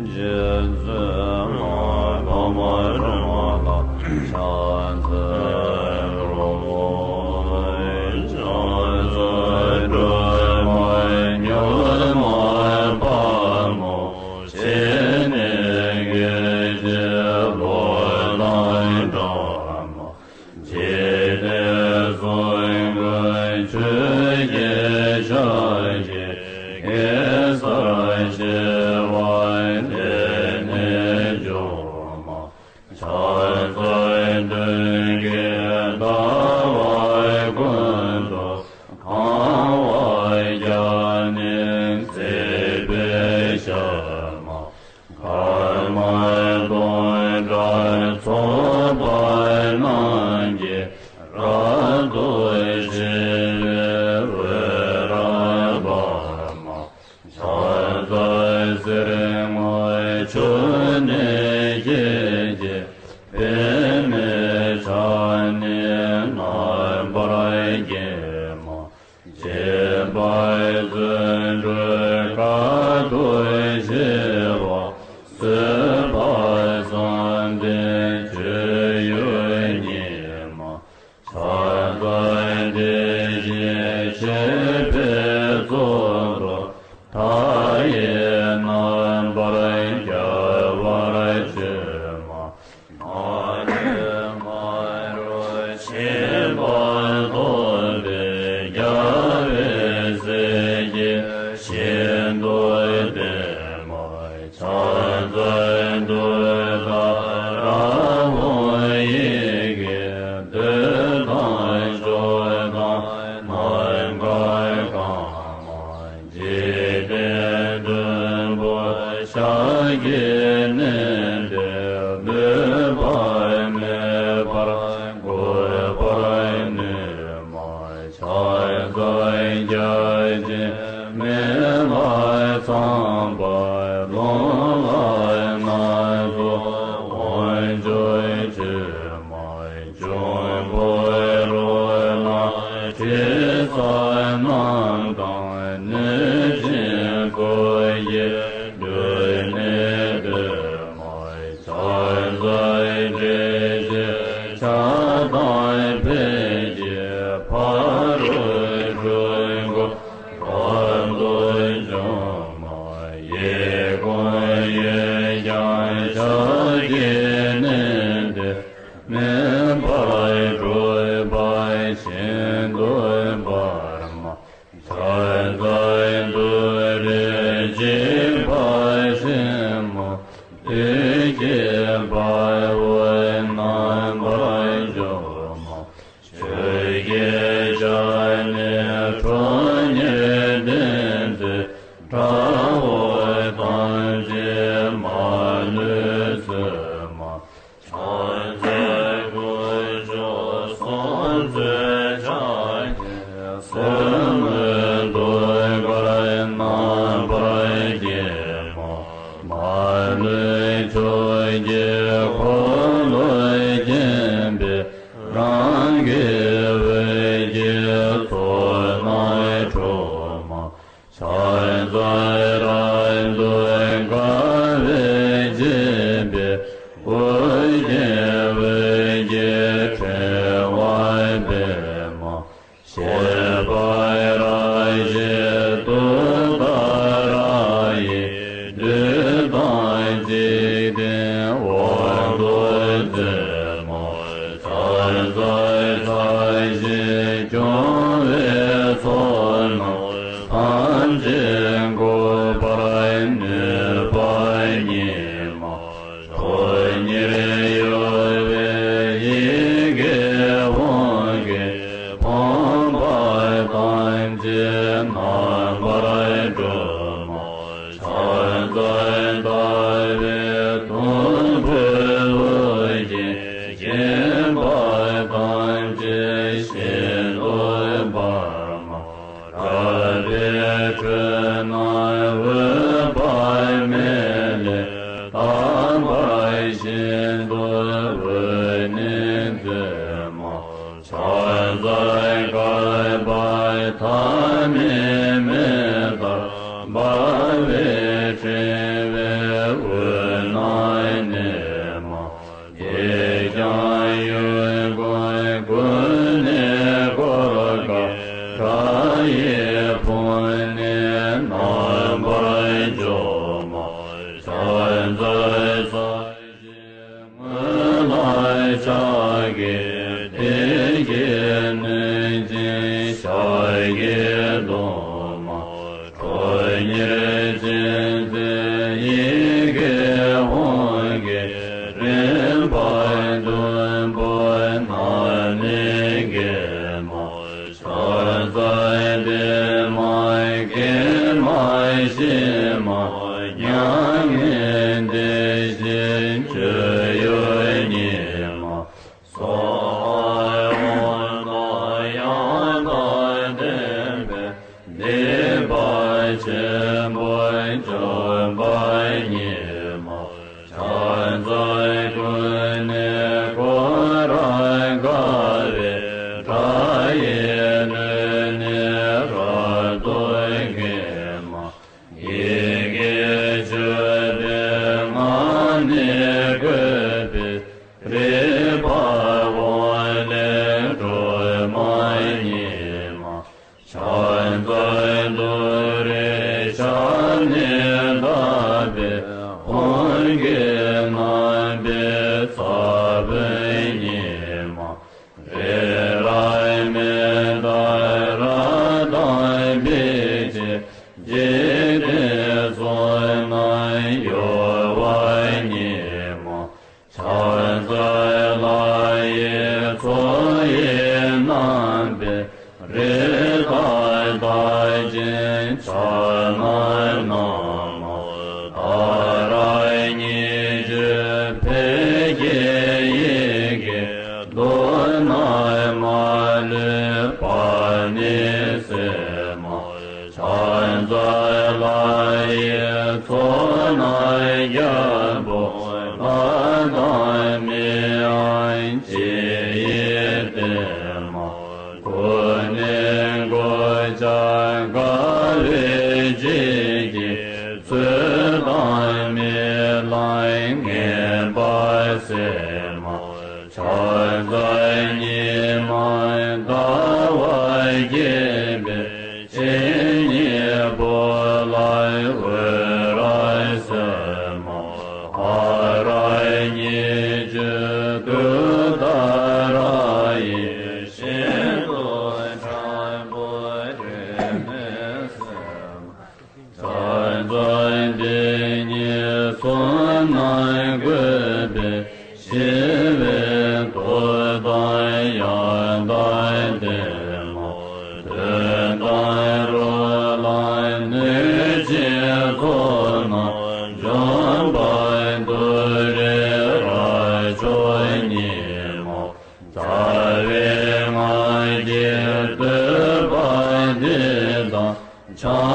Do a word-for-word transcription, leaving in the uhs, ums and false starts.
འཇིག་རྟེན་གསུམ་མགོན་ཆུ་སྐྱེས་ཤཱཀྱའི་གེ་སར་ཞི་བ་འདི་ནི་མཆོག་མ། ཕྱག་འཚལ་མདུན་བསྐྱེད་ཟླ་བ་ཀུན་ཏུ་གང་བར་ཀྱང་ནི་བརྩེ་བའི་ཞལ་མ། མཁའ་མ་སྟོང་གྲགས་ཚོགས་པ་རྣམས་ཀྱི་རབ་ཏུ་ཕྱེ་བའི་འོད་རབ་འབར་མ། ཕྱག་འཚལ་གསེར་དངུལ་ཆུ་ནས་སྐྱེས་ཀྱི་པདྨས་ཕྱག་ནི་རྣམ་པར་བརྒྱན་མ། བྱེད་པ་བརྩོན་འགྲུས་དཀའ་ཐུབ་ཞི་བ་སྲིད་པ་བསམ་གཏན་སྤྱོད་ཡུལ་ཉིད་མ། ཕྱག་འཚལ་དེ་བཞིན་གཤེགས་པའི་གཙུག་ཏོར་མཐའ་ཡས་རྣམ་པར་རྒྱལ་བར་སྤྱོད་མ། ནམ་མཁའི་ཁམས་རུ་ཆེན་པོ་ཐོགས་པའི་རྒྱལ་བའི་སྲས་ཀྱི་ཞིང་དུ་བསྟིམ་མ། ཕྱག་འཚལ་ཏུཏྟཱ་ར་ཧཱུྃ་ཡི་གེས་བདུད་དང་ཕྱོགས་དང་ནམ་མཁའ་གང་མ། འཇིག་རྟེན་བདུན་པོ་ཞལ་གྱིས་བསྣུན་ཏེ་མོས་པ་མེད་པར་འགུགས་པར་ནུས་མ། ཕྱག་འཚལ་བརྒྱ་བྱིན་མེ་ལྷ་ཚངས་པ་ཀླུང་ལྷ་སྣ་ཚོགས་དབང་ཕྱུག་མཆོད་མ། འབྱུང་པོའི་རོ་ལངས་དྲི་ཟ་རྣམས་དང་། གནོད་སྦྱིན་འཁོར་བཞིའི་སྒྲོན་མེ་སྤྲོས་མ། ཕྱག་འཚལ་བསྒྲལ་བྱེད་ཕྱག་དང་ཕཊ་ཀྱི་ཕ་རོལ་འཁྲུལ་འཁོར་རབ་ཏུ་འཇོམས་མ། གཡས་བསྐུམ་གཡོན་བརྐྱང་ཕྱག་གིས་མནན་ཏེ། མེ་འབར་འཁྲུགས་པ་ཤིན་ཏུ་འབར་མ། ཕྱག་འཚལ་ཏུ་རེ་འཇིགས་པ་ཆེན་མོ་བདུད་ཀྱི་དཔའ་བོས་རྣམ་པར་འཇོམས་མ། ཆུ་སྐྱེས་ཞལ་ནི་ཁྲོ་གཉེར་ལྡན་མཛད། དགྲ་བོ་ཐམས་ཅད་མ་ལུས་གསོད་མ། ཕྱག་འཚལ་དཀོན་མཆོག་གསུམ་མཚོན་ཕྱག་རྒྱའི་ཟེའུ་འབྲུ་དུང་དཀར་རྣམ་པར་བརྒྱན་མ། མ་ལུས་ཕྱོགས་ཀྱི་འཁོར་ལོས་བརྒྱན་པའི་རང་གི་འོད་ཀྱི་ཚོགས་རྣམས་འཁྲུགས་མ། ཕྱག་འཚལ་རབ་ཏུ་དགའ་བས་བརྒྱན་པའི་དབུ་རྒྱན་འོད་ཀྱི་ཕྲེང་བ་སྤེལ་མ། བཞད་པ་རབ་བཞད་ཏུཏྟཱ་ར་ཡིས། བདུད་དང་འཇིག་རྟེན་དབང་དུ་མཛད་མ། ཕྱག་འཚལ་ཕྱག་བཞིན་སྐྱོང་བའི་ཚོགས་རྣམས་ཐམས་ཅད་འགུགས་པར་ནུས་པ་ཉིད་མ། ཁྲོ་གཉེར་གཡོ་བའི་ཡི་གེ་དབང་གིས་ཕོངས་པ་ཐམས་ཅད་རྣམ་པར་སྒྲོལ་མ། ཕྱག་འཚལ་ཟླ་བའི་དུམ་བུས་དབུ་རྒྱན་བརྒྱན་པ་ཐམས་ཅད་ཤིན་ཏུ་འབར་མ། རལ་པའི་ཁྲོད་ན་འོད་དཔག་མེད་ལས་དག་པ་ཤིན་ཏུ་འོད་ནི་མཛད་མ། ཕྱག་འཚལ་བསྐལ་པ་ཐ་མའི་མེ་ལྟར་འབར་བའི་ཕྲེང་བའི་ མྱ་ངན་འདས་ཞི་སྤྱོད་ཡུལ་ཉིད་མ། སྭཱ་ཧཱ། ཡང་དག་བདེན་པའི་སྡིག་པ་ཆེན་པོ་སྤྱོད་པ་ཉིད་མ། ཕྱག་འཚལ་ཀུན་ནས་འཁོར་དགའ་བའི། དགྲ་ཡི་ལུས་ནི་རབ་ཏུ་གས་མ། ཡི་གེ་བཅུ་པའི་ངག་ནི་བཀོད་པའི། རིག་པ་འོད་ལས་སྒྲོན་མ་ཉིད་མ། ཕྱག་འཚལ་ཏུ་རེའི་ཞབས་ནི་བརྡབས་པའི། ཧཱུྃ་གི་རྣམ་པའི་ཚ་བོ་ཉིད་མ། རི་རབ་མི་ལྟར་རབ་དང་འབིགས་བྱེད། འཇིག་རྟེན་གསུམ་རྣམས་གཡོ་བ་ཉིད་མ། ཕྱག་འཚལ་ལྷ་ཡི་མཚོ་ཡི་རྣམ་པའི། རི་དྭགས་རྟགས་ཅན་ཕྱག་ན་བསྣམས་མ། ཏཱ་ར་གཉིས་བརྗོད་ཕཊ་ཀྱི་ཡི་གེ། མདོར་ན་མ་ལུས་པ་ནི་སེལ་མ། ཕྱག་འཚལ་ལྷ་ཡི་ཚོགས་རྣམས་རྒྱལ་པོ། ལྷ་དང་མིའམ་ཅི་ཡིས་བསྟེན་མ། ཀུན་ནས་གོ་ཆ་དགའ་བའི་བརྗིད་ཀྱིས། ཚུལ་དང་རྨི་ལམ་ངན་པ་སེལ་མ། ཕྱག་འཚལ་ཉི་མ་ཟླ་བ་རྒྱས་པའི། ཕྱི་ཉིན་བུ་ལ་འོད་རབ་གསལ་མ། ཧ་ར་གཉིས་བརྗོད་ཏུཏྟཱ་ར་ཡི། ཤིན་ཏུ་ཕྲ་བོ་དྲི་མེད་གསལ་མ། ཕྱག་འཚལ་དེ་ཉིད་གསུམ་རྣམས་བཀོད་པའི། ཞི་བའི་མཐུ་དང་ཡང་དག་ལྡན་མ། གདོན་དང་རོ་ལངས་གནོད་སྦྱིན་ཚོགས་རྣམས། འཇོམས་པ་ཏུ་རེའི་རབ་མཆོག་ཉིད་མ། རྩ་བའི་སྔགས་ཀྱི་བསྟོད་པ་འདི་དང་། ཕྱག་